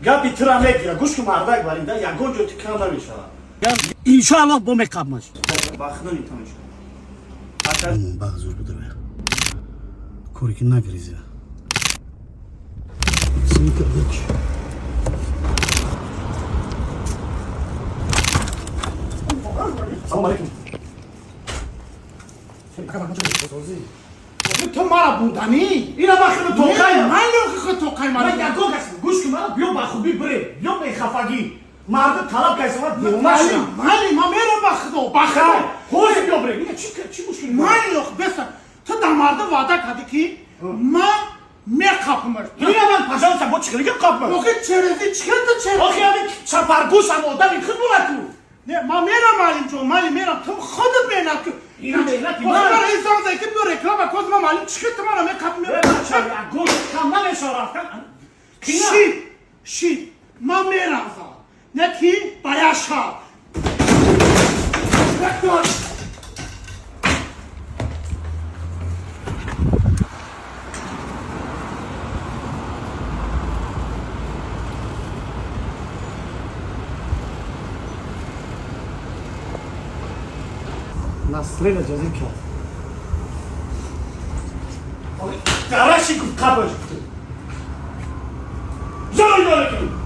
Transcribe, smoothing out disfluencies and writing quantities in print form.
Гапи тура мегира, гӯш ки, мардак баринда, ягон ҷо ти кам намешавад. Иншоаллоҳ, бо меқабмаш. Бахнани тамошо. Бағзур бидара. Коре ки нагриза. Синка бич. Салом алейкум. Ту мара бурданӣ? Ина ман хеле тоқай. Ман хо тоқай мара. Ман ягон кас, гӯш ки, мара биё, ба хубӣ бире. Биё бехафагӣ. Мардум талаб кайсамад девона шудам. Мали, ман мерам, ба худо, ба худо. Ҳозир биё бире. Ина чӣ мушкили? Мали, беса. Ту дар мардум ваъда кардӣ, ки ман меқапмаш. Ина ман, пожалуйста, бо чӣ хеле қапмаш? Охи, черези чӣ хел ту черези? Охи, ҳамин чапаргӯш ҳам одами худ була ку. Не, ман мерам, малимҷон, мали, мерам. Ту худат меҳнат кун. Ина меҳнати ман. Ман инсон зай ки биё реклама кун, ман малим чӣ хел ту мара меқапм? Ягон кам намешава рафтан. Шит, шит. Ман мерам зад. Не ки ба як шаб. Настроение ҷазир кард. Дараши гуфт, қабаш. Зои дора ки.